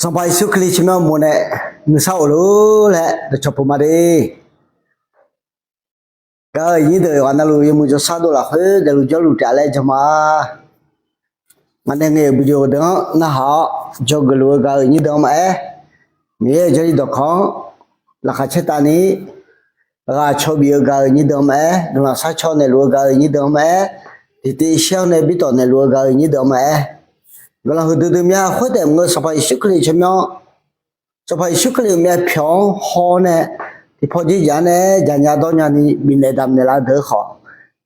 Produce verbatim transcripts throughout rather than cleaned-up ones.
Sanqpaq Yeqsur Kali tsawrmyanr uqmov nae nuisar of lor laer dawqcawq puq ma de. Gaq-eu aqnyir deuq yawqghaq navluf yawmuiq jawrshar dov lafkhoer daefluf jawrluf taef laer jan ma. Ngaq nae ngaeq-euq video deuq-anr narhaq-awr dzawgeuf luf-eu gaq-eu aqnyir deuq-anr maqaer, Miqyaer-euq jarlif dawqkawq-anr laqkhaq caertavni ghaq caw bif-eu gaq-eu aqnyir deuq-anr maqaer, guiqlanq sharcaw naeqluf-eu gaq-eu aqnyir deuq-anr maqaer, tiqtiv shir-anr nae bitawq naeqluf-eu gaq-eu aqnyir deuq-anr maqaer, guiqlanq huiqdui dui mya khoertaef maqngeur, Sanqpaq Yeqsur Kali tsawrmyanr, Sanqpaq Yeqsur Kali-euq myavpyawq-anr haw-awr nae tiqpaw jir jaq-anr nae jaqnya dawrnya ni bifnaeq damqnaeq laf-eu deuq-eu khawf,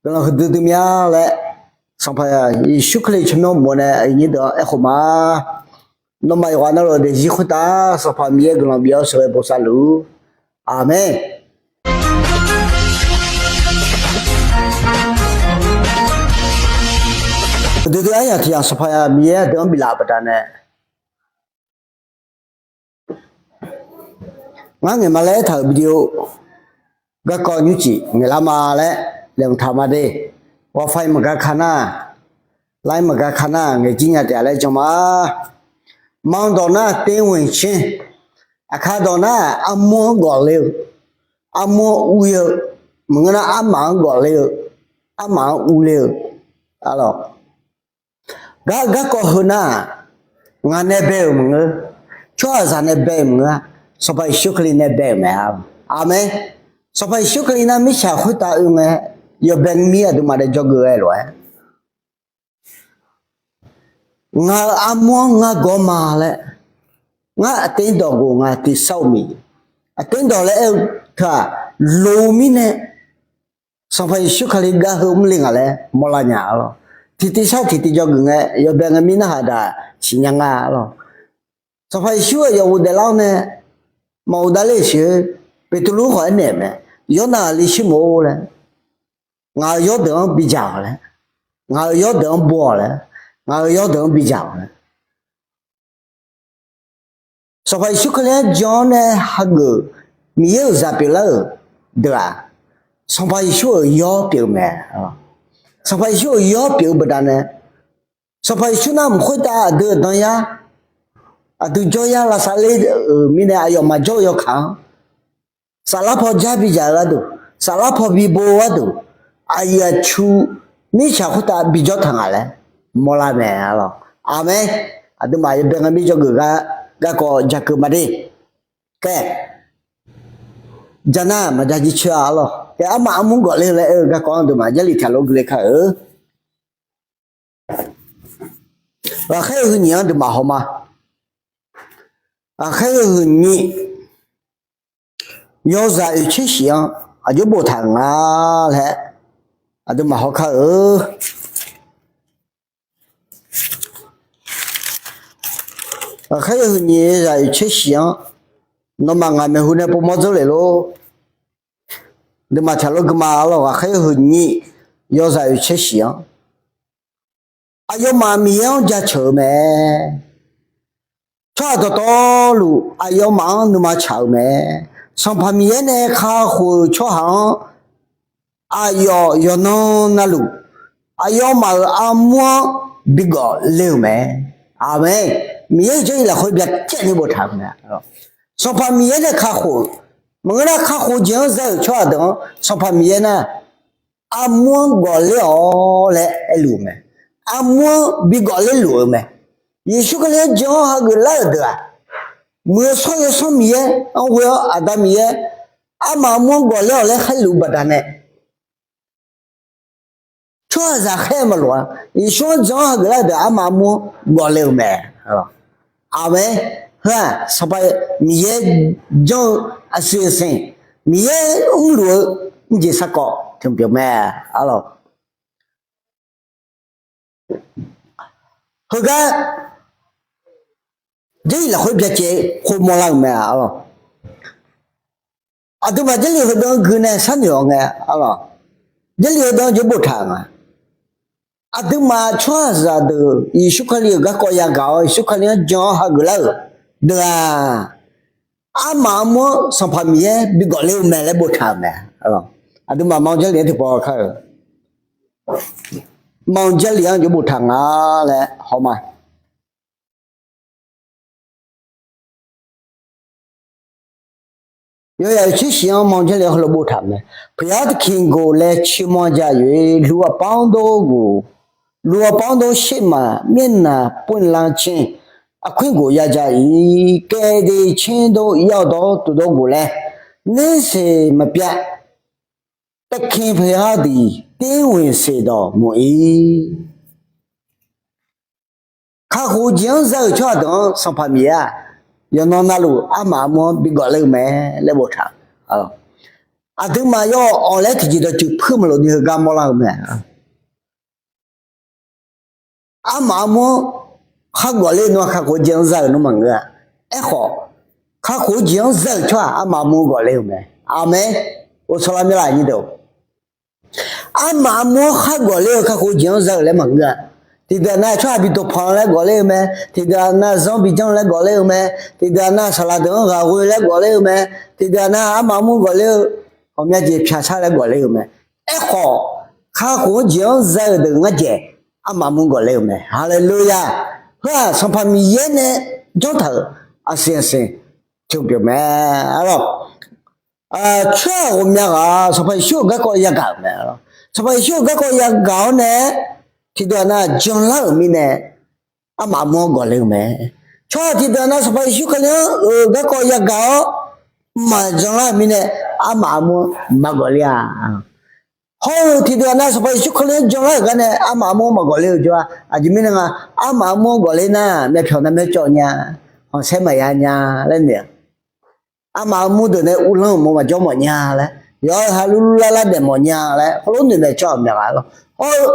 guiqlanq huiqdui dui mya laer Sanqpaq Yeqsur Kali tsawrmyanr uqmov nae aqnyir deuq-anr aerkhof ma. Nawmaf yawqghaq navluf daefzir khoertav Sanqpaq Miqyaer guiqlanq bif-awr sheuqghae bosav luf-ur. Aqmeq. Uqduq dui aryamq tiq yamq Sanqpaq Miqyaer deuq-anr biflaf-euq baqdanae, ngar ngaeq ma laer aertaq-euq video garkawv nymrcif ngaeqlar ma laer laeqhmq taq ma de. Wi-Fi maqgaq ka nar, line maqgaq ka nar ngaeq jir nya taef laer jan ma. Manq dawq nar 电话线, aqkar dawq nar armur-anr gawfle-eu, armur-anr ur-ir-eu, maqngeur nar armaf-anr gawfle-eu, armaf-anr urle-eu, arlawq. Gar garkawv heu nar, ngaq nae bae-euq maqngeur, tsawrhaqzaq nae bae-euq maqngeur-a, Sanqpaq Yeqsur Kali nae bae-euq mae. Aqmeq. Sanqpaq Yeqsur Kali nar mirtsaq khoertav oe ngae, yawbae mir aqduimaf nae dzawgeuf ghae lof-aer, ngaq-euq armur-anr ngar gawr ma laer, ngar aqter dawq ghof ngaq tiq sar-eu miq, aqter dawq laer aer-eu teu-aq, loq-eu mirnae Sanqpaq Yeqsur Kali gar heu mrle ngaq laer mawrlar nya, arlawq. Tiqtiv sar tiqtiv dzawgeuf ngae, yawbae ngae mir narhaq daq siqnya nga, arlawq. Sanqpaq Yeqsur-euq yawqghov daeflar-awr nae maqghov davler-euq siq-eu, Beqtuvluv khawf aernaeq-euq mae, Yawrnav aqli shir mof-or laer, ngaq-euq yawrdeuq-anr bidzaq-awq laer, ngaq-euq yawrdeuq-anr bo-awq laer, ngaq-euq yawrdeuq-anr bidzaq-awq laer. Sanqpaq Yeqsur Kali-anr jan-awr nae hageuf Miqyaer-euq zaq pyeuflar-euq deuq-aq, Sanqpaq Yeqsur-euq yawr pyeuf-eu mae. Sanqpaq Yeqsur-euq yawr pyeuf-eu baqdanae, Sanqpaq Yeqsur nar mq khoertav aqdui-euq danyar, aqdui jawryar lavsav ler-euq mirnae aqyawf maqjawr-eu yawkaq-anr, saflar paw jar bidzaq-eu gharduq, saflar paw bibo-eu gharduq, aqyuif aqtsu mirtsaq khoertav bijawr taq ngaq laer mawrlar mae, arlawq. Aqmeq. Aqduimaf yawbae ngae mir dzawgeuf gar garkawv jakeuv ma de. Kae, ja nar maqja jircoer-a, arlawq. Kae, armaf armur gawfler-eu laer aer-eu garkawv-anr aqduimaf Jarlif tiqghaq lof guiler kar-euq. Ghaqkhaer-eu heu nyiq-anr aqduimaf haw ma. Ghaqkhaer-eu heu nyiq, yawzaq oeqtser shif-anr aqjox boftaq nga laer aqduimaf haw kar-eu. Ghaqkhaer-eu heu nyiq, yawzaq oeqtser shif-anr, nawmaf ngaq maeqhu nae povmawr dzeur le lor. Aqduimaf tiqghaq lof guima, arlawq. Ghaqkhaer-eu heu nyiq, yawzaq oeqtser shif-anr, aqyawfmaf Miqyaer-anr jaceuq-eu mae. Tsawrhaq dawqtawvluf aqyawfmaf-anr nuima tsaq-eu mae. Sanqpaq Miqyaer nae kakhof-euq tsawrhaq-anr aqyawf yawqnan navluf aqyawfmaf-euq armur-anr bigawf le-euq mae. Aqmeq. Miqyaer-euq Jarlif lafkhoer byacaevni boftaq-euq mae. Sanqpaq Miqyaer nae kakhof-euq, maqngeur nar kakhof jeq-anr za-euq tsawrhaq deuq-anr Sanqpaq Miqyaer nar armur-anr gawfler-awq laer aerluf-eu mae. Armur-anr bigawf lerluf-eu mae. Yeqsur Kali-anr jan-awr hageuf lar-euq deuq-aq, Muiq-eu shawr-eu Yawsanr Miqyaer-anr ghoe-awr Aqda Miqyaer armaf armur-anr gawfler-awq laer khaerluf-eu baqdanae, tsawrhaqzaq khaer maqloq-a. Yeqsur-anr jan-awr hageuf lar-eu deuq armaf armur-anr gawfle-eu mae. Aqmeq. Heu-aq Sanqpaq Miqyaer janr-eu aqsiq aqseq, Miqyaer mrluf-eu mrjeq sarkawv tmqpyeuf mae, arlawq. Heugar Jarlif lafkhoer byacaev khov mawrlar-euq mae, arlawq. Aqduimaf Jarlif heudeuq-anr gui nae sharnoeq-awr ngae, arlawq, Jarlif heudeuq-anr jawr boftaq-euq nga. Aqduimaf tsawrhaqzaq deuq Yeqsur Kali-euq garkawv yagaq-awr Yeqsur Kali-anr jan-awr hageuf lar-euq deuq-aq, armaf armur-anr Sanqpaq Miqyaer bigawf ler-eu mae laer boftaq-euq mae, arlawq. Aqduimaf ma-eu Jarlif-anr tiqpawf kar-euq, ma-eu Jarlif-anr jawr boftaq nga laer hawma. Yawzaq oeqtser shif-anr manr jarle heulof boftaq-euq mae. ဘုရားသခင်ကိုလည်း ချီးမွမ်းကြ၍၊ လူအပေါင်းတို့ကို၊ လူအပေါင်းတို့ရှေ့မှာ မျက်နှာပွင့်လန်းခြင်း အခွင့်ကိုရကြ၏။ ကယ်တင်ခြင်းသို့ရောက်သော သူတို့ကိုလည်း နေ့စဉ်မပြတ် သခင်ဘုရားသည် သင်းဝင်စေတော်မူ၏။ Kakhof-eu jeq-anr za-euq tsawrhaq deuq-anr Sanqpaq Miqyaer-aq, yawqnan navluf armaf armur-anr bi gawfler-eu mae laer boftaq-euq. Aqduimaf yawawq laer tiqjeq dawqtsuif puir maqlof ni heugar mawrlar-eu mae. Armaf armur-anr khar gawfler-eu nar kakhof-eu jeq-anr za-euq nar maqngeur-a. Aerkhawf, kakhof-eu jeq-anr za-euq tsawrhaq armaf armur-anr gawfler-eu mae. Aqmeq. Ghovshaw lar myanr laf nyir deuq Armaf armur-anr khar gawfler-eu kakhof-eu jeq-anr za-euq laer maqngeur-a. Tiqdeuq nar tsawrhaq bi dawqpanq laer gawfler-eu mae. Tiqdeuq nar zanr bi janr laer gawfler-eu mae. Tiqdeuq nar saqlaq deuq-anr ghaq ghoe laer gawfler-eu mae. Tiqdeuq nar armaf armur gawfler-eu, ghawqmya jeq pyaq shar laer gawfler-eu mae. Aerkhawf, kakhof-anr jeq-anr za-euq deuq ngar dzaeq armaf armur gawfler-eu mae. Haleluya! Heu-aq Sanqpaq Miqyaer nae janr taq-euq aqsiq aqsiq teq pyeuf mae. Arlawq, tsawrhaq ghawqmya ghaq Sanqpaq Yeqsur-euq garkawv yagaq-euq mae. Sanqpaq Yeqsur-euq garkawv yagaq-awr nae tiqdeuq nar janlar-euq mirnae armaf armur-anr gawfler-eu mae. Tsawrhaq tiqdeuq nar Sanqpaq Yeqsur Kali-anr-euq garkawv yagaq-awr maqjanlar-euq mirnae armaf armur-anr maqgawfler-a. Hawr-eu tiqdeuq nar Sanqpaq Yeqsur Kali-anr janlar-euq gar nae armaf armur-anr maqgawfler-eu jawr-a. Aqjeq mirnae nga, armaf armur-anr gawfler nar myavpyawq narmaer cawv nya, khanqsaer maqya nya laer noeq-a. Armaf armur deuq nae uvlanr-euq mawf maqjawr mawf nya laer, yawqha lurlur larlar daef mawf nya laer heulof noeq mae tsawrhaq myaq ghaq lawr. Hawr-eu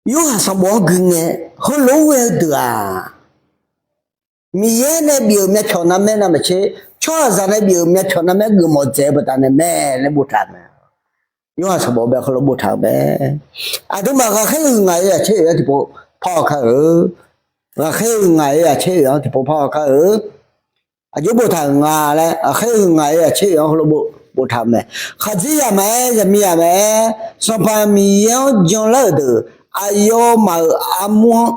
Yorhaq sanqbof-anr gui ngae, heulof-aer ghae-eu deuq-aq, Miqyaer nae bif-euq myavpyawq narmaer navmaqtser, tsawrhaqzaq nae bif-euq myavpyawq narmaer geufmawf dzaeq-eu baqdanae mae laer boftaq-euq mae. Yorhaq sanqbof bae heulof boftaq-euq mae. Aqduimaf ghaqkhaer huiq ngaq-euq aqtser-euq-anr tiqpov par-awr kar-eu. Ghaqkhaer huiq ngaq-euq aqtser-euq-anr tiqpov par-awr kar-eu. Aqjox boftaq-euq nga laer, ghaqkhaer huiq ngaq-euq aqtser-euq-anr heulof boftaq-euq mae. Khaqdzerzaq maqaer, zaqmiqzaq maqaer, Sanqpaq Miqyaer-anr janlar-euq deuq aqyawfmaf-euq armur-anr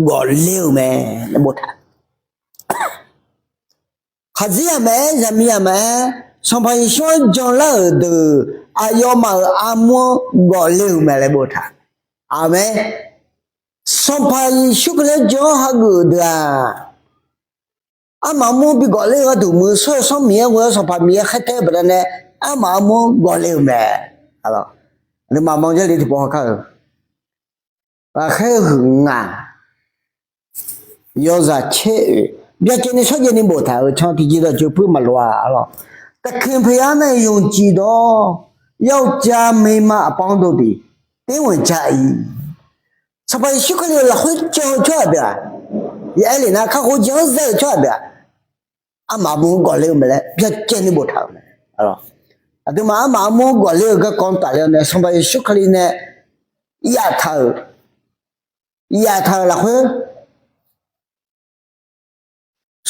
gawfler-eu mae laer boftaq. Khaqdzerzaq maqaer, zaqmiqzaq maqaer, Sanqpaq Yeqsur-anr janlar-euq deuq aqyawfmaf-euq armur-anr gawfler-eu mae laer boftaq. Aqmeq. Sanqpaq Yeqsur Kali-anr jan-awr hageuf-euq deuq-aq, armaf armur bi gawfler-eu gharduq muiq-eu Sanqpaq Miqyaer ghoe-awr Sanqpaq Miqyaer khaertae-eu baqdanae armaf armur-anr gawfler-eu mae. Aqduimaf manr jarle tiqpov hawkar-eu, ghaqkhaer huiq ngaq, yawzaq caer-oeq byacaevni shawrjaevni boftaq-euq can tiqjeq dawqtsuif puir maqlof-a. Arlawq, သခင်ဘုရား၌ ယုံကြည်သော ယောက်ျားမိန်းမအပေါင်းတို့သည် သင်းဝင်ကြ၏. Sanqpaq Yeqsur Kali-euq lafkhoer jan-eu tsawrhaq deuq-aq, ya aer lef nar kakhof-eu jeq-anr za-euq tsawrhaq deuq-aq, armaf armur-anr gawfler-eu mae laer byacaevni boftaq-euq mae. Aqduimaf armaf armur-anr gawfler-eu garkawv-anr tafler-awr nae Sanqpaq Yeqsur Kali nae yaftaq-euq, yaftaq-euq lafkhoer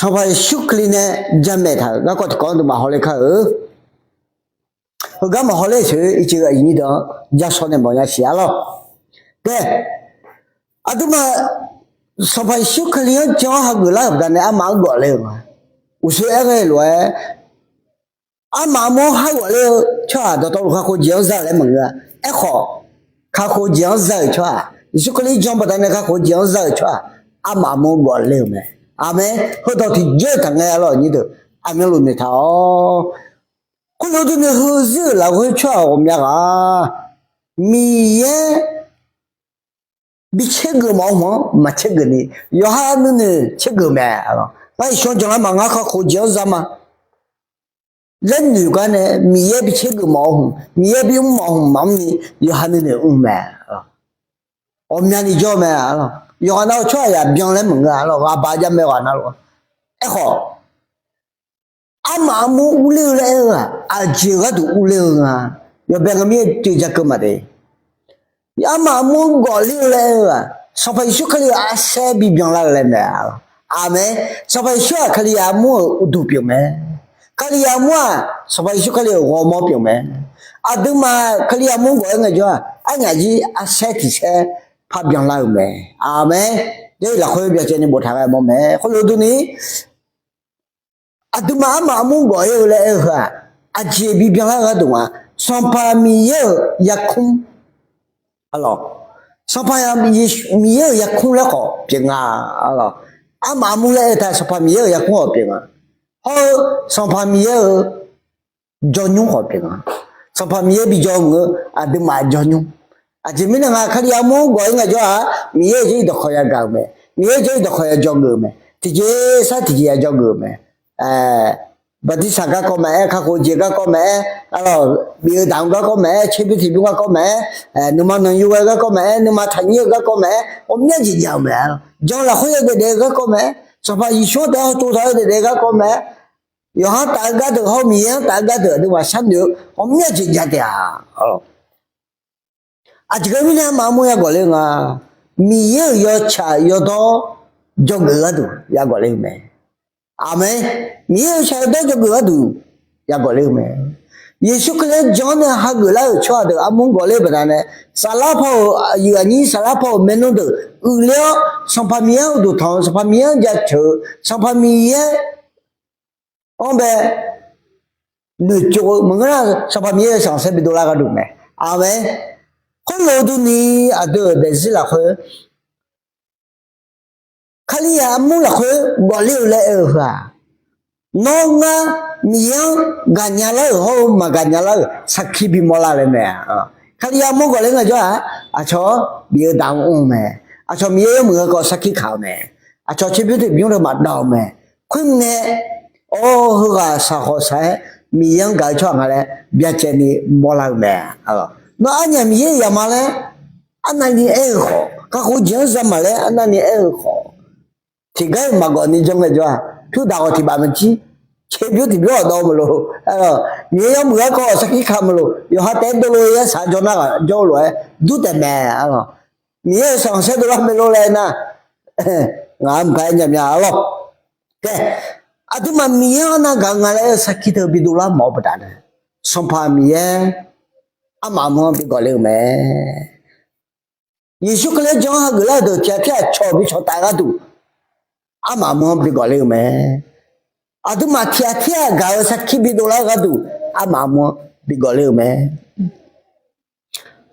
Sanqpaq Yeqsur Kali nae jamaeq taq-euq garkawv tiqkawv-anr aqduimaf hawler kar-eu. Heugar maqhaw ler-eu sheuq-eu ircuf aqyuif nyir deuq-anr jarshaw nae mawfnya siq arlawq. Tae, aqduimaf Sanqpaq Yeqsur Kali-anr jan-awr hageuf lar-euq baqdanae armaf-anr gawfler-euq nga. Uqshoe aer ghae lof-aer, armaf armur-anr khar gawfler-eu tsawrhaq dawqtawvluf kakhof jeq-anr za-euq laer maqngeur-a. Aerkhawf, kakhof jeq-anr za-euq tsawrhaq, Yeqsur Kali jan baqdanae kakhof jeq-anr za-euq tsawrhaq, armaf armur-anr gawfler-eu mae. Aqmeq. Heudawq tiqjawr-eu taqngae arlawq nyir deuq, aqmyanluf noeqtaq-awr, khoerlof durni heuzir-euq lafkhoer tsawrhaq ghawqmya ghaq-a, Miqyaer bi tsergeuf mawf-eu hmq-anr maq tsergeuf ni, yawqha nuinoeq tsergeuf mae. Ngar iqshan janlar ma, ngar kakhof jeq-anr za ma laer noeq gar nae Miqyaer bi tsergeuf mawf-eu hmq, Miqyaer bi mr mawf-eu hmq maqmr ni yawqha nuinoeq mr mae. Ghawqmyani jawr mae. Yawqghaq navluf tsawrhaq yaq byan laer maqngeur-a. Ghaq baq jav mae ghaq navluf. Aerkhawf, armaf armur urler-eu laer aer-eu-aq, aqjeq-euq gharduq urler-eu nga. Yawbae ngamir-aer toeqja keuv maqde. Armaf armur gawfler-eu laer aer-eu-aq, Sanqpaq Yeqsur Kali-euq arsaer bibyan lar-eu laer mae. Aqmeq. Sanqpaq Yeqsur-aq Kalizaq armur-euq uqduq pyeuf mae. Kalizaq armur-aq Sanqpaq Yeqsur Kali-euq ghawrmawr pyeuf mae. Aqduimaf Kalizaq armur gawf-aer ngaejawr-aq, arnyaf jir arsaer tiq saer par byan lar-eu mae. Aqmeq. Jarlif lafkhoer byacaevni boftaq ghae mawr mae. Khoerlof durni, Aqduimaf armaf armur gawf-ir-eu laer aer-eu heu-aq, aqjeq bibyan lar-eu gharduq nga. Sanqpaq Miqyaer-euq yarkmr, Sanqpaq Yeqsur Miqyaer-euq yarkmr laer khawf pyeuf nga. Armaf armur laer aer-eu ta Sanqpaq Miqyaer-euq yarkmr khawf pyeuf nga. Hawr-eu Sanqpaq Miqyaer-euq jawrnymr khawf pyeuf nga. Sanqpaq Miqyaer bijawr mq-eu aqduimaf jawrnymr. Aqjeq mirnae nga, Kali armur gawf-ir ngaejawr-aq, Miqyaer-euq jawr-ir dawqkawq yagaq-euq mae. Miqyaer-euq jawr-ir dawqkawq yajawr geuf-eu mae. Tiqjeq sar tiqjeq yajawr geuf-eu mae. Bartirsaq garkawv maqaer, kakhof jeq garkawv maqaer, arlawq, bif-eu daq-eu garkawv maqaer, tserbymr tiqbymr garkawv maqaer, nuima nanqyur ghae garkawv maqaer, nuima taqnyir-eu garkawv maqaer, ghawqmyanr jeq jav-eu mae. Jan lafkhoer yawdaef daef-eu garkawv maqaer, Sanqpaq Yeqsur-anr taef-aer hawtsov taq-eu daef daef-eu garkawv maqaer, yawqha-anr taf-eu gardeuq hawr Miqyaer-anr taf-eu gardeuq aqduimaf sharnoeq-eu ghawqmyanr jeq jav taef-a. Aqjeq ghae mirnae armaf armur yagawq ler-eu nga. Miqyaer-euq yawtsaq yawdawr dzawgeuf-eu gharduq yagawq ler-eu mae. Aqmeq. Miqyaer-euq yawtsaq yawdawr dzawgeuf-eu gharduq yagawq ler-eu mae. Yeqsur Kali-anr jan-awr nae hageuf lar-euq tsawrhaq deuq armur gawq ler-eu baqdanae, saflar paw-euq aqyuif aqnyir, saflar paw-euq maernmr deuq uiqler-awr, Sanqpaq Miqyaer-anr uqduq tanq-eu, Sanqpaq Miqyaer-anr jaceuq-eu, Sanqpaq Miqyaer-anr bae noeqtsov-eu maqngeur nar, Sanqpaq Miqyaer-euq sanqsaer bidov lar gharduq mae. Aqmeq. Khoerlof durni, aqdui-euq daefzir lafkhoer, Kalizaq armur lafkhoer gawqler-eu laer aer-eu heu-aq, nawr ngar Miqyaer-anr gaqnya lar-euq hawr-eu maqgaqnya lar-euq sarkir bimawr lar laer mae. Kalizaq armur gawqler ngaejawr-aq, aqcawq-awr bif-eu daq-anr mr-eu mae. Aqcawq Miqyaer yawmuiq garkawv sarkir kaq-eu mae. Aqcawq tserbymr tiqbymr deuq maqdawv-eu mae. Khoermirnae, awr, heughaq shaqkhawf shaq-aer Miqyaer-anr gaq-eu tsawrhaq nga laer byacaevni mawrlar-eu mae. Nawr arnyaf Miqyaer-euq zaqma laer arnavni aer-eu khawf, kakhof jeq-anr za maq laer arnavni aer-eu khawf, tiqgar-iq maqgawf ni janr ngaejawr-aq, pyur daq ghawq tiq baf maqjir, tserbymr tiqbymr ghawqdawv maqloq, Miqyaer yawmuiq garkawv sarkir kaq maqloq, yawqha taef-aer dovlof-aer saq jawr nar ghaq jawr-eu lof-aer dur taef mae. Miqyaer-euq sanqsaer dovlar maeqlor laer nar, ngaq-anr mqpaq-aer nya mya arlawr. Khaer, aqduimaf Miqyaer-anr arnav gaq-eu nga laer aer-eu sarkir teu bidov lar mawf-eu baqdanae, Sanqpaq Miqyaer armaf armur-anr bigawq ler-eu mae. Yeqsur Kali-anr jan-anr hageuf lar-eu deuq tiq ghaq tirghaq cawq bi cawqtaf-eu gharduq, armaf armur-anr bigawq ler-eu mae. Aqduimaf tiq ghaq tirghaq gaq-eu sarkir bidov lar-eu gharduq, armaf armur-anr bigawq ler-eu mae.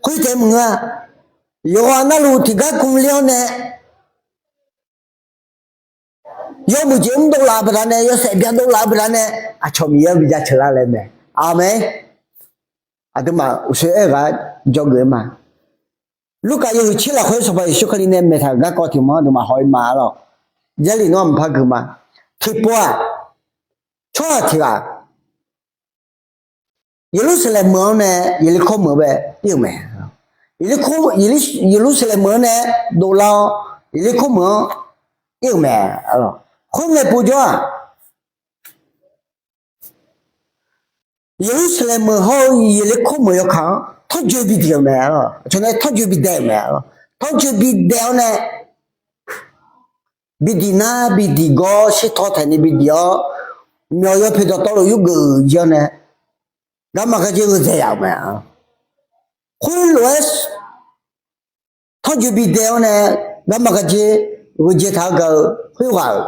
Khoertaef maqngeur-a, yawqghaq navluf tiqgar gmler-awr nae yawmuiq jeq mr dovlaf-eu baqdanae, yawshaef bya dovlaf-eu baqdanae, aqcawq Miqyaer-anr bi jaceuq lar laer mae. Aqmeq. Aqduimaf uqshoe aer-eu ghaq-aer dzawgeuf-eu ma. Lurkaf yawhuiq tser lafkhoer Sanqpaq Yeqsur Kali nae maeqtaq-euq garkawv tiq mawr aqduimaf haw-ir ma arlawr. Jarlif nawr mqpar gui ma. Tiqpov-aq, tsawrhaq tiq ghaq Yeqlursaqlaeq meuq-anr nae Yeqlirkawr meuq-anr bae ir-euq mae. Yeqlursaqlaeq meuq-anr nae dovlar-awr, Yeqlirkawr meuq-anr ir-euq mae. Khoerngae povjawr-aq, Yeqlursaqlaeq meuq hawr-eu Yeqlirkawr meuq yawkaq-anr tawrjoe bidaeq-euq mae. Aqcawq nae tawrjoe bidaeq-euq mae. Tawrjoe bidaeq-awr nae, bidiq nar bidiq gawr shirtaw taeqni bidiq-awr, myawq yawpoeq dawqtawvluf yurgeuf jir-awr nae, garma garjer gheu dzae yaf-euq mae. Khoerlof-aer tawrjoe bidaeq-awr nae, garma garjer gheu dzae taq-eu gaq-eu khoerghaq-euq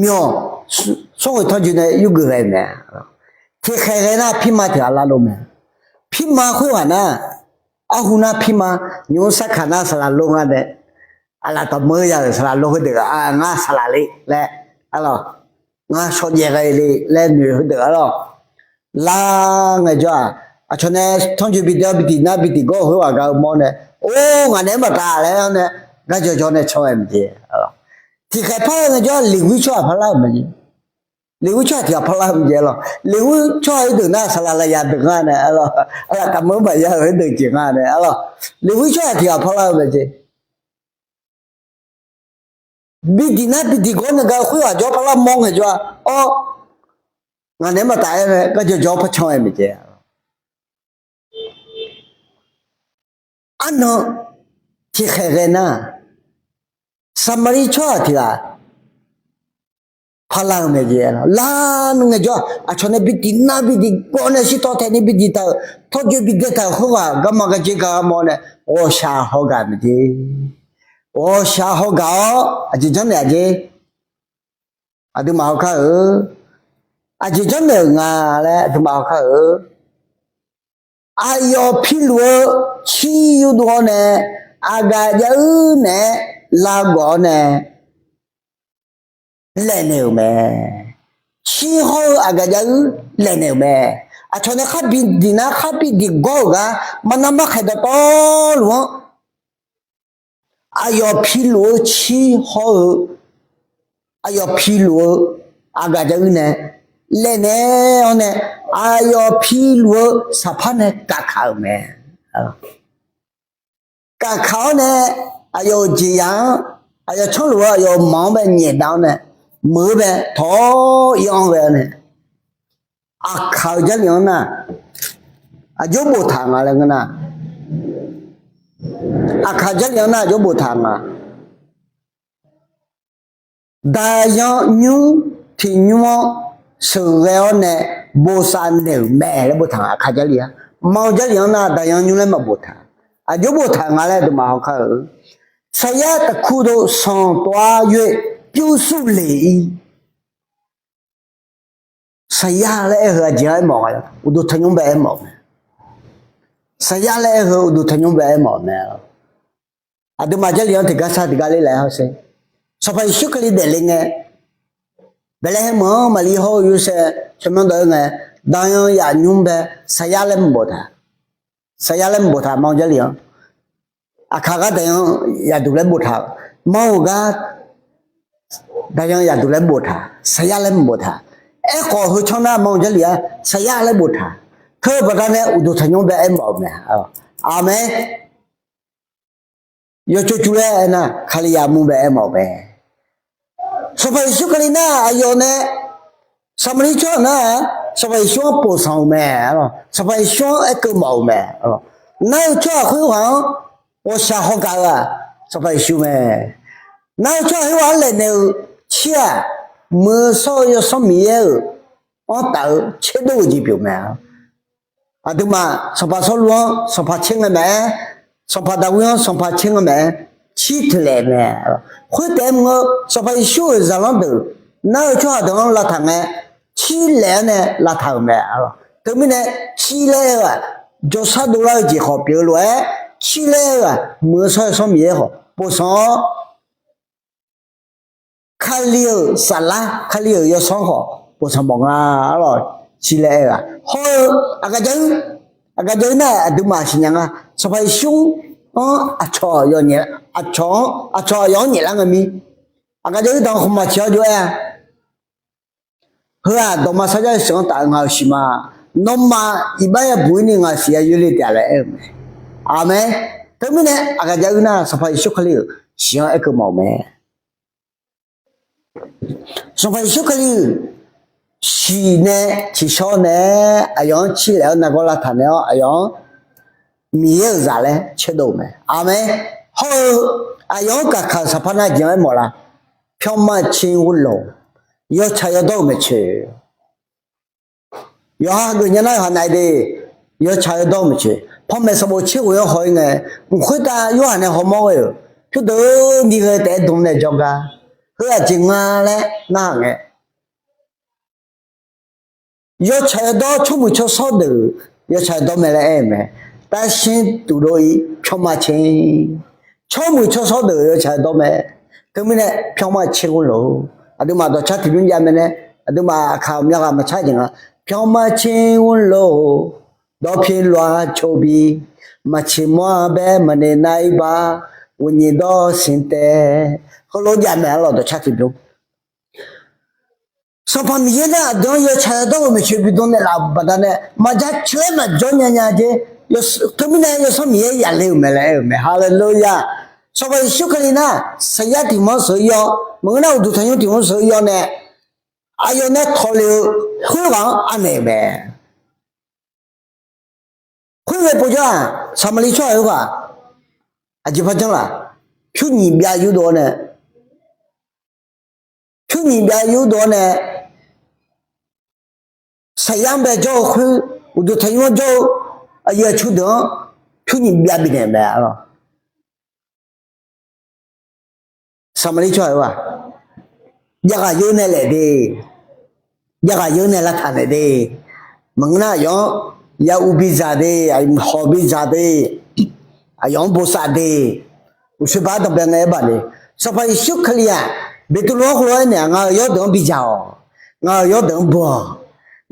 myawq smr ghoeq tawrjoe nae yurgeuf ghae-eu mae. Tiqkhaeq ghae nar pirma tiq ghaq lar dov mae. Pirma khoerghaq nar, arhu nar pirma, nymq-mr sarkaq nar saqlaq lor ngar nae, aqlaf taqmeur ya-euq saqlaq lor heudeuq-aq, ngar saqlaq le laer, arlawr, ngar shawqjaev ghae le laer noeq heudeuq arlawr. Lar ngaejawr-aq, aqcawq nae tawrjoe bidaeq-awr bidiq nar bidiq gawr-eu khoerghaq gaq-eu mawr nae, or, ngaq naeq-aer maqtaf laer-awr nae, garjawq jawr nae can-aer mae jeq. Tiqkhaeq par-eu ngaejawr-aq, Leqwir tsawrhaq parlar-euq mae jeq. Leqwir tsawrhaq tiq ghaq parlar-eu mae jeq arlawr. Leqwir tsawrhaq-aer deuq nar saqlaq laqya deuq nga nae arlawr. Aqlaf taqmeur maqya-euq heudeuq jeq nga nae arlawr. Leqwir tsawrhaq tiq ghaq parlar-eu mae jeq. Bidiq nar bidiq gawr nae gaq-eu khoerghaq jawr parlar mawr ngaejawr-aq, or, ngaq naeq-aer maqtaf-aer nae garjawq jawr par can-aer mae jeq. Arnan tiqkhaeq ghae nar, Saqmaqliv tsawrhaq tiq ghaq parlar-eu mae jeq. Lar ngaejawr-aq, aqcawq nae bidiq nar bidiq gawr nae shirtaw taeqni bidiq taq-euq tawrjoe bidaeq taq-euq khoerghaq garma garjer gar mawr nae, ghawqshaq hawgaq mae jeq. Ghawqshaq hawgaq-awr aqjeq janrnaeq-a jeq. Aqduimaf hawkar-euq, aqjeq janrnaeq-euq nga laer aqduimaf hawkar-euq, aqyawf piluf-eu cir yurdov-awr nae, aqgaf jav-ir naeq-aer lavgawf-awr nae laeqnaeq-euq mae. Cir hawr-eu aqgaf jav-ir laeqnaeq-euq mae. Aqcawq nae kharbi diq nar kharbi diq gawr-euq gar mar nar mar khaeq dawqtawvluf-anr, aqyawf piluf-eu cir hawr-eu, aqyawf piluf-eu aqgaf jav-ir nae laeqnaeq-awr nae, aqyawf piluf-eu saqpar nae kavkaq-euq mae. Kavkaq-awr nae, aqyawf-euq jeqzaq-anr, aqyawf tsanrluf-eu aqyawf-euq maq-anr bae nyaefdav-awr nae, meuq-eu bae tawq-awr ir-anr ghae-awr nae, aqkaq-eu jarlif-anr nar, aqjox boftaq nga laer ngeur nar, aqkaq jarlif-anr nar aqjox boftaq nga. Daqyan nymr tiq nymr-anr sheuqghae-awr nae bosav naeq-euq mae laer boftaq nga. Aqkaq jarlif-a, ma-eu jarlif-anr nar daqyan nymr laer maqboftaq. Aqjox boftaq nga laer aqduimaf hawkar-euq, saqyar taqkur dov sanqtov-ar yoer pyursur le-ir. Saqyar laer aer-eu aqjeq-anr aermawf nga, uqduq tanqnymr bae aermawf-eu mae. Saqyar laer aer-eu uqduq tanqnymr bae aermawf-eu mae. Aqduimaf jarlif-anr tiqgar sar tiqgar ler laer hawsher. Sanqpaq Yeqsur Kali daefle ngae, Baeqlaeqhaeq meuq-anr Maqlir hawr-eu Yorsaev tsawrmyanr dawv-aer ngae, daqyan yaf nymr bae saqyar laer maqboftaq. Saqyar laer maqboftaq ma-eu jarlif-anr. Aqkaq gar daqyan yaf duq laer boftaq-eu, ma-euq gar daqyan yaf duq laer boftaq, saqyar laer maqboftaq. Aerkhawf heu tsanr nar ma-eu jarlif-ar saqyar laer boftaq. Teu-eu baqdanae uqduq tanqnymr bae aermawf-euq mae. Aqmeq. Yawtsov tsov laer aernar Kalizaq mur bae aermawf-eu mae. Sanqpaq Yeqsur Kali nar aqyawf nae Saqmaqliv tsawrhaq nar-aq, Sanqpaq Yeqsur-anr bosanq-euq mae. Sanqpaq Yeqsur-anr aerkeuv mawf-euq mae. Nar-eu tsawrhaq khoerghaq-anr ghawqshaq hawgaq-eu-aq Sanqpaq Yeqsur mae. Nar-eu tsawrhaq khoerghaq-anr laeqnaeq-eu cir-aq, muiq-eu shawr-eu Yawsanr Miqyaer-euq anr taf-eu tserdov-eu jeq pyeuf mae. Aqduimaf sanqpaq Sawrluv-anr sanqpaq caer ngae maqaer, sanqpaq Daqwir-anr sanqpaq caer ngae maqaer, cir teulaef mae. Khoertaef mr-eu Sanqpaq Yeqsur-euq zaqlanr deuq nar-eu tsawrhaq deuq-anr lavtaq ngae, cir laef-aer nae lavtaq-euq mae. Teumirnae cir laer aer-eu-aq, jawrshar dovlar-eu jeq khawf pyeuf-eu lof-aer, cir laer aer-eu-aq muiq-eu shawr-eu Yawsanr Miqyaer khawf bosanq-awr, Kali-euq saflar, Kali-euq Yawsanr khawf bosanq mawf nga. Arlawq, cir laer aer-eu-aq hawr-eu aqgaf jav-ir, aqgaf jav-ir nar-aq aqduimaf siqnya nga. Sanqpaq Yeqsur-anr aqcawq, aqcawq-anr, aqcawq aqyawf-anr nyaeflar ngae mir, aqgaf jav-ir daq-anr khmqmaq ciq-awr jov-aer-a. Heu-aq dawqma sarjax-eu sheuq-anr taf-eu ngaq-euq siqma, nawmaf iqbax yabuq-ir ni ngaq-euq siq ya yoerle taef-a laer aer-eu mae. Aqmeq. Teumirnae aqgaf jav-ir nar Sanqpaq Yeqsur Kali-euq siq-anr aerkeuv mawf-euq mae. Sanqpaq Yeqsur Kali-euq siq nae tiqshawr nae aqyawf-anr cir laef-awr nargawr lavtaq naeq-awr aqyawf-anr Miqyaer-euq zaq laer tserdov-euq mae. Aqmeq. Hawr-eu aqyawf-anr gaqkaq-euq saqpar nar jeq-anr aermawf la? Pyawrma tser ghurlof, yawtsaq yawdawr-euq maeqtsoeq. Yawqha geuf nya nar yawqha nav-ir de. Yawtsaq yawdawr-euq maeqtsoeq panmaeq sanqbof tser ghof-anr haw-ir ngae, mq khoertav Yorhaq nae hawmawr ghae-euq pyurdeuq-eu ni ghae taef-aer dm nae jawrgar, heu aqjeq nga laer narhaq ngae, yawtsaq yawdawr tsawrmuiq tsawrshawr deuq yawtsaq yawdawr mae laer aer-eu mae. Tarsir tuqdov-ir pyawrma tser, tsawrmuiq tsawrshawr deuq yawtsaq yawdawr mae. Teumirnae pyawrma tser ghurlof, aqduimaf dawqcar tiqbymr jav mae nae, aqduimaf aqkaq-euq myavghaq maqcar jeq nga. Pyawrma tser ghurlof, dawqpyeq lof-aer cobi, maqtsiq mawr-a bae maqnoeq nav-ir ba, ghofnyiq dawr siq taef. Heulof jav mae. Arlawq dawqcar tiqbymr Sanqpaq Miqyaer nar aqdui-anr yawtsaq yawdawr-euq maeqtsoeq bidm naeqlaf-euq baqdanae maqja caer maqjawr nya nya jeq. Teumirnae Yawsanr Miqyaer yaqle-euq mae laer aer-eu mae. Haleluya! Sanqpaq Yeqsur Kali nar saqyar tiq mawr sheuq-eu yawr, maqngeur nar uqduq tanqnymr tiq mawr sheuq-eu yawr nae, aqyawf nae tawqle-eu khoerghaq-anr anaeq-euq mae. Khoerngae povjawr-aq, Saqmaqliv tsawrhaq khoerghaq aqjeq par janr laf? Pyur nyiq byav yurdov-awr nae, pyur nyiq byav yurdov-awr nae, saqyar-anr bae jawr-eu khoer, uqduq tanqnymr-anr jawr-eu aqyuif aqtsu deuq-anr pyur nyiq byav bifnaeq mae. Saqmaqliv tsawrhaq-aq, javghaq yeur nae laef de, javghaq yeur nae lavtaq naeq de, maqngeur nar aqyawf-anr ya uv bidzaq de, hawq bidzaq de, aqyawf-anr bosav de. Uqshoe baq-aer danqbae ngae aer baq le. Sanqpaq Yeqsur Kali-aq, Beqtuvluv-anr khoerlof-aer aernaeq-aq, ngaq-euq yawrdeuq-anr bidzaq-awq, ngaq-euq yawrdeuq-anr bur-awq,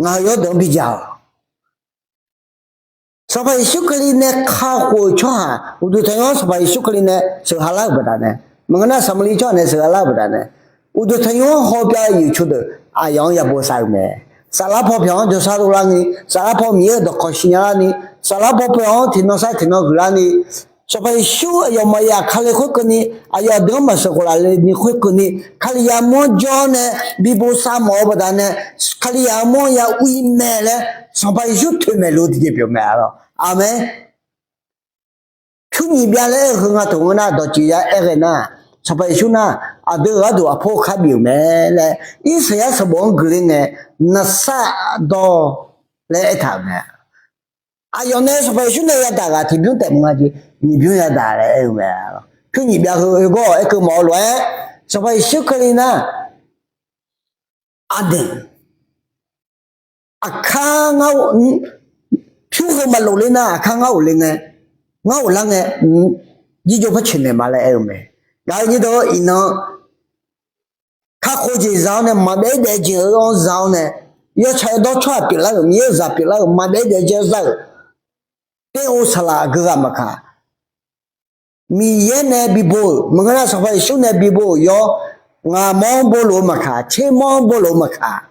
ngaq-euq yawrdeuq-anr bidzaq-awq. Sanqpaq Yeqsur Kali nae kakhof-euq tsawrhaq uqduq tanqnymr-anr Sanqpaq Yeqsur Kali nae sheuqha lar-euq baqdanae, maqngeur nar Saqmaqliv tsawrhaq nae sheuqha lar-euq baqdanae, uqduq tanqnymr-anr hawpyav-eu yuqcu deuq aqyawf-anr ya bosav-euq mae. Saflar paw pyawq-anr jawrshar dovlarni, saflar paw Miqyaer-euq dawqkawq siqnya larni, saflar paw pyawq-anr tiqnan sar tiqnan guiqlarni, Sanqpaq Yeqsur aqyawf maqyaf Kali khoerkeuvni, aqyawf aqdui-anr maqsheuqkhof laf le ni khoerkeuvni, Kalizaq armur-anr jawr nae bi bosav mawf-eu baqdanae, Kalizaq armur-anr ya uiq mae laer Sanqpaq Yeqsur toeqmaeq luf tiqjeq pyeuf mae arlawq. Aqmeq. Pyur nyiq byav laer aer-eu heu nga taq ngeur nar dawqtsuif ya aer ghae nar, Sanqpaq Yeqsur nar aqdui-euq gharduq aqpov kar bif-euq mae laer Irsaqyar sanqbof-anr guiqler ngae, naqsar dawr laer aertaq-euq mae. Aqyawf nae Sanqpaq Yeqsur nae yadaq ghaq tiqbymr taef mq nga jeq nyiq bymr yadaq laer aer-eu mae. Pyur nyiq byav heu oegawr-awq aerkeuv mawf-eu lof-aer, Sanqpaq Yeqsur Kali nar aqdeq aqkar ngar, pyur heu maqlof ler nar aqkar ngar ghofle ngae, ngar ghoflar ngae, jirjov par coeqnaeq ma laer aer-eu mae. Gaq-eu nyir deuq-or, iqnan kakhof jeq za-awr nae, maqdaef daef jeq-anr za-awr nae, yawtsaq yawdawr tsawrhaq pyeuflar-euq, Miqyaer-euq zaq pyeuflar-euq, maqdaef daef jeq-anr za-euq, ter ov saqlaq aqgeu ghaq maqkaq, Miqyaer nae bibo-euq maqngeur nar, Sanqpaq Yeqsur nae bibo-euq yawr, ngaq mawr-anr bolof-eu maqkaq, tser mawr-anr bolof-eu maqkaq,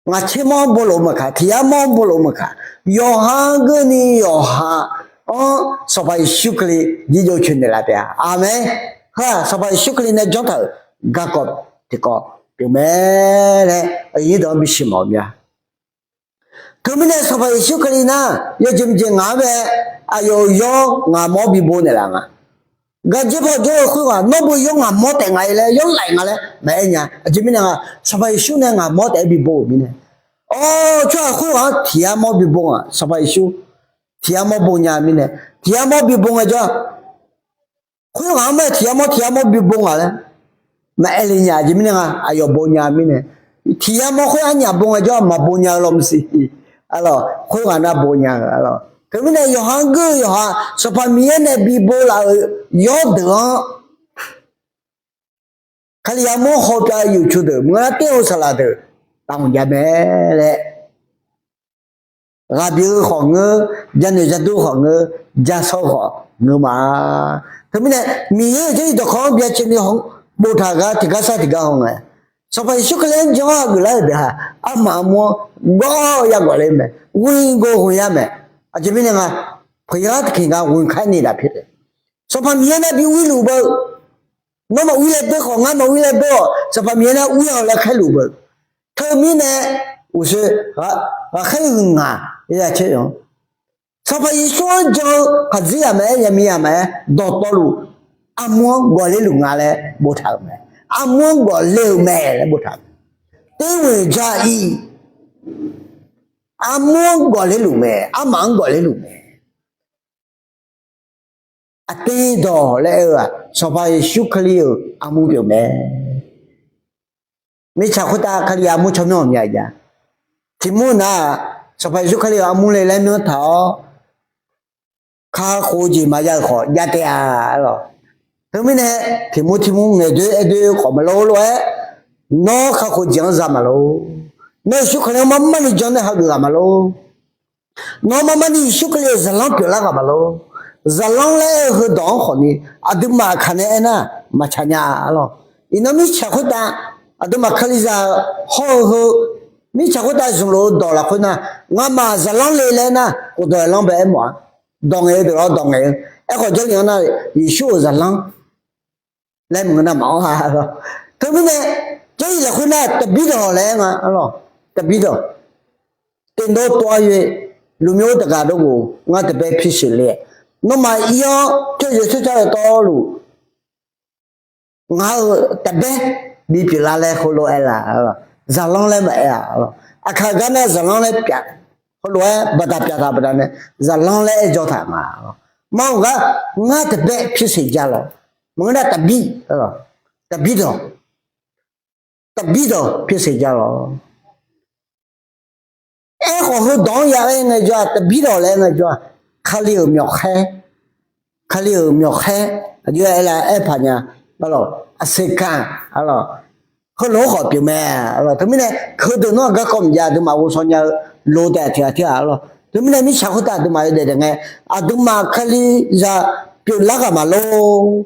ngaq tser mawr-anr bolof-eu maqkaq, tiq yar mawr-anr bolof-eu maqkaq, yawqha-anr geurni yawqha-anr Sanqpaq Yeqsur Kali jirjov coeqnaeq laf taef-a. Aqmeq. Heu-aq Sanqpaq Yeqsur Kali nae janr taq-euq garkawv tiqkawv pyeuf mae laer aqyuif nyir deuq-anr bisiq mawf-eu mya. Teumirnae Sanqpaq Yeqsur Kali nar yawjeq mqjeq ngaq-anr bae aqyawf-euq yawr ngaq mawr bibo naeqlaf nga. Gaqjer paw jawr-eu khoerghaq nawr beu yawr ngaq mawr taef nga-ir laer yawr laef nga laer maqaer nya. Aqjeq mirnae nga, Sanqpaq Yeqsur nae ngaq mawr taef-aer bibo-euq mirnae. Awr, tsawrhaq khoerghaq-anr tiq yar mawr bibo nga, Sanqpaq Yeqsur tiq yar mawr bo nya mirnae, tiq yar mawr bibo ngaejawr, khoerghaq-anr ma tiq yar mawr tiq yar mawr bibo nga laer maqaer le nya. Aqjeq mirnae nga, aqyawf bo nya mirnae, tiq yar mawr khoer arnyaf bo ngaejawr maqbo nya-eu lawr maqsiq. Arlawq, khoerghaq nar bo nya-eu arlawq. Teumirnae yawqha-anr geur-eu yawqha Sanqpaq Miqyaer nae bibo laf-euq yawr deuq-anr, Kalizaq armur-anr hawpyav-eu yuqcu deuq maqngeur nar, ter ov saqlaq deuq taqmq jav mae laer ghaq bif-eu khawf ngeur, janoeq jadur khawf ngeur, jasawr-eu khawf ngeur ma. Teumirnae Miqyaer-euq jarlif dawqkawq-anr byacaevni boftaq gar tiqgar sar tiqgar haw ngae, Sanqpaq Yeqsur Kali-anr jan-awr hageuf lar-euq deuq-aq, armaf armur-anr gawr-awr yagawf ler mae, ghoe gov ghoe yar mae. Aqjeq mirnae nga, peuq yar tiqkhiq nga ghoe kar ni laf pir-eu, Sanqpaq Miqyaer nar bi uir luf beu. Nawr maquir laer beu khawf, ngar maquir laer beu-awq, Sanqpaq Miqyaer nar uir-awq laer khaerluf beu. Teumirnae uqshoe ghaqkhaer huiq ngaq, Sanqpaq Yeqsur-anr jan-eu khaqdzerzaq maqaer, yaqmiqzaq maqaer, dawqtawvluf armur-anr gawqler luf nga laer boftaq-euq mae. Armur-anr gawqler-eu mae laer boftaq-euq mae. Terghoeq ja-ir, armur-anr gawqler luf mae, armaf-anr gawqler luf mae. Aqterdawq laer aer-eu-aq, Sanqpaq Yeqsur Kali-euq armur pyeuf mae. Mirtsaq khoertav Kalizaq armur tsawrmyanr ghawqmya jav. Tiqmur nar-aq, Sanqpaq Yeqsur Kali-euq armur le laer myanr taq-awr, kakhof-eu jeq maqya-euq khawf jav taef-a lawq. Teumirnae tiqmur tiqmur ngaeqdoer aerdoer khawf maqlor lof-aer, nawr kakhof jeq-anr za maqlor. Nawr Yeqsur Kali-anr marmarni jan nae hageuf ghaq maqlor. Nawr marmarni Yeqsur Kali-euq zaqlanr pyeuflar ghaq maqlor. Zaqlanr laer aer-eu heudawq-anr khawfni aqduimaf aqkaq nae aernar maqtsaq nya-a lawq. Iqnan mirtsaq khoertav aqduimaf Kalizaq hawr-eu heu, mirtsaq khoertav zmqlof-eu dawq lafkhoer nar, ngamaf zaqlanr le laer nar, khofdawq zaqlanr bae aer mawf-a. Dawq ngaeq-eu deuq lawr dawq ngaeq-eu. Aerkhawf Jarlif-anr nar Yeqsur-euq zaqlanr laer maqngeur nar maqanr-a lawq. Teumirnae Jarlif lafkhoer nar taqbirdawq laer aer nga lawq. Taqbirdawq. သင်တို့သွား၍ လူမျိုးတကာတို့ကို ငါ့တပည့်ဖြစ်စေလျက် nawmaf ir-awr ဖြန့်ဝေ သတ်ႉထဝ်ႈ တပါးတို့ကို ငါ့တပည့် bipyeuf lar laer heulof aer laf. Zaqlanr laer maqaer-a lawq. Aqkaq gar nae zaqlanr laer pyaf, heulof-aer baqdaq pyaf taq baqdanae zaqlanr laer aer jawr taq nga. Maqngeur gar, ငါ့တပည့်ဖြစ်စေလျက် lawq. Maqngeur nar taqbir, taqbirdawq. taqbir dawq pyeuf saeq ja lawq. Aerkhawf heudawq-anr ya aer ngaejawr-aq, taqbir dawq laer aer ngaejawr-aq, Kali-euq myawqkhaer, Kali-euq myawqkhaer, aqjox aer la aer paq nya, aqseqkaq, heulof-anr khawf pyeuf mae. Teumirnae heudeuq nawr-aq garkawv maqjav, aqduimaf ghovshaw nya-eu lo taef tiq ghaq tir-aq lawq. Teumirnae mirtsaq khoertav aqduimaf yawdaef daef ngae, aqduimaf Kalizaq pyeuflar ghaq maqlor.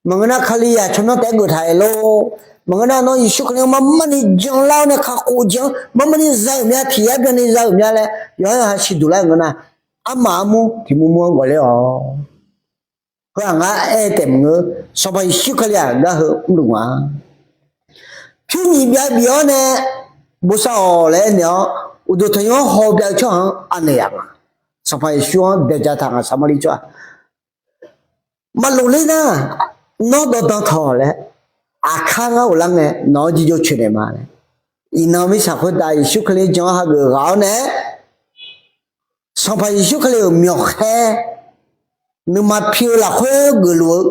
Maqngeur nar Kalizaq tsawrmyanr taef-aer geuf taq-aer lor. Maqngeur nar nawr Yeqsur Kali-anr marmarni janlar-awr nae kakhof jeq-anr marmarni za-euq mya, tiq yar byanni za-euq mya laer yawqha yawqha siqduq lar-eu ngeur nar, armaf armur tiq mur mur-anr ghawqler-awq. Heu-aq ngar aer-eu taef maqngeur. Sanqpaq Yeqsur Kali-aq gar heu mrluf nga. Pyur nyiq byav bif-awr nae bosav-awq laer aernaeq-awr, uqduq tanqnymr-anr haw byav-eu tsawrhaq-anr anaeq yaf nga. Sanqpaq Yeqsur-anr daeq ja taq nga, Saqmaqliv tsawrhaq. Maqlof ler nar, nawr dawvdan tawq laer, aqkar ngar ghoflar ngae nawq-anr jirjov coeqnaeq ma laer. Iqnan mirtsaq khoertav Yeqsur Kali jan-anr hageuf ghaq-awr nae, Sanqpaq Yeqsur Kali-euq myawqkhaer, nuima pi-eu lafkhoer geufluf-eu,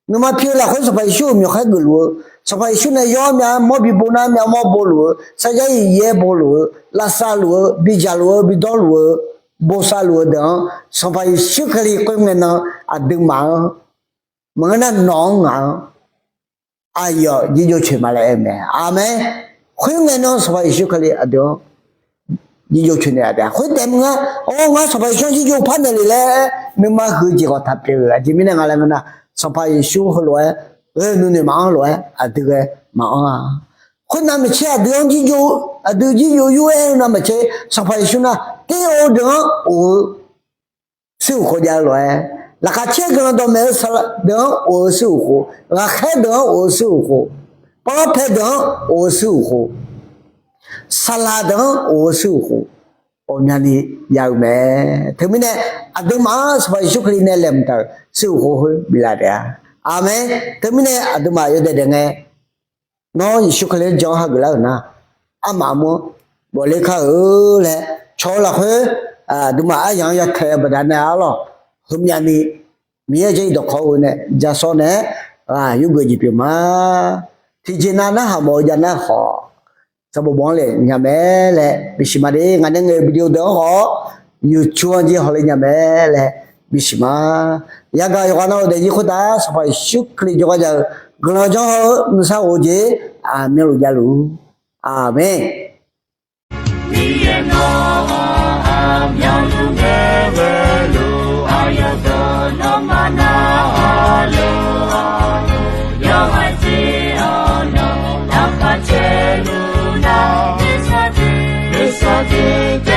nuima pi-eu lafkhoer Sanqpaq Yeqsur-euq myawqkhaer geufluf-eu, Sanqpaq Yeqsur nae yawr myav mawr bi bo nar myav mawr bo luf-eu, sarjax iqyaer bo luf-eu, lavsav luf-eu, bidzaq luf-eu, bidawr luf-eu, bosav luf-eu deuq-anr Sanqpaq Yeqsur Kali khoerngae nan aqduimaf-anr, maqngeur nar nawq-anr ngaq-anr aqyawf jirjov coeq ma laer aer-eu mae. Aqmeq. Khoerngae nan Sanqpaq Yeqsur Kali aqdui-anr jirjov coeqnaeq-a taef-a. Khoertaef maqnga, or ngar Sanqpaq Yeqsur-anr jirjov par naeq le laer nuima huiq jeq khawf taq pyeuf-euq. Aqjeq mirnae nga laer ngeur nar, Sanqpaq Yeqsur heulof-aer ghae-eu nuinoeq maqanr lof-aer aqdui ghae maqanr-a. Khoernav maqtser aqdui-anr jirjov, aqdui jirjov yur-aer-eu navmaqtser Sanqpaq Yeqsur nar ter-eu deuq-anr of-eu suir uq khof jav-eu lof-aer, laqkhaq caer guiqlanq dawqmaeq-eu saqlaq deuq-anr of-eu suir uq khof, ghaqkhaer deuq-anr of-eu suir uq khof, pavlar pae deuq-anr of-eu suir uq khof, saqlaq deuq-anr of-eu suir uq khof, ghawqmyani jav-eu mae. Teumirnae aqduimaf-anr Sanqpaq Yeqsur Kali nae laeqhmq taq-euq suir uq khof khoer biflaf taef-a. Aqmeq. Teumirnae aqduimaf yawdaef daef ngae, nawr Yeqsur Kali-anr jan-anr hageuf lar-euq nar, armaf armur-anr bawfler kar-eu laer caw-eu lafkhoer, aqduimaf aryamq-anr ya taeq-eu baqdanae arlawq, heumyavni Miqyaer-euq jarlif dawqkawq-eu nae jasawr nae-aer ghaq yurgeuf jeq pyeuf ma. Tiqjeq nav narhaq mawf-eu jav nar khawf, sanqbof bof-anr le nya mae laer bisiq ma de. Ngaq nae ngaeq-eu video deuq-anr khawf, YouTube-anr jir hawler nya mae laer bisiq ma. Yagaq yawqghaq nav-eu daefzir khoertav Sanqpaq Yeqsur Kali jawrgar jav-eu guiqlanq janr haw-eu nuisar of-eu jeq aqmyanluf javluf. Aqmeq. Miqyaer nawq-anr aqmyanluf ngae ghae-eu lof, aqyawf dawq nawmaf narhaq lof-a, yawhaiq jeq-awr nawq laqkhaq caer luf nar, nuisar jeq, nuisar jeq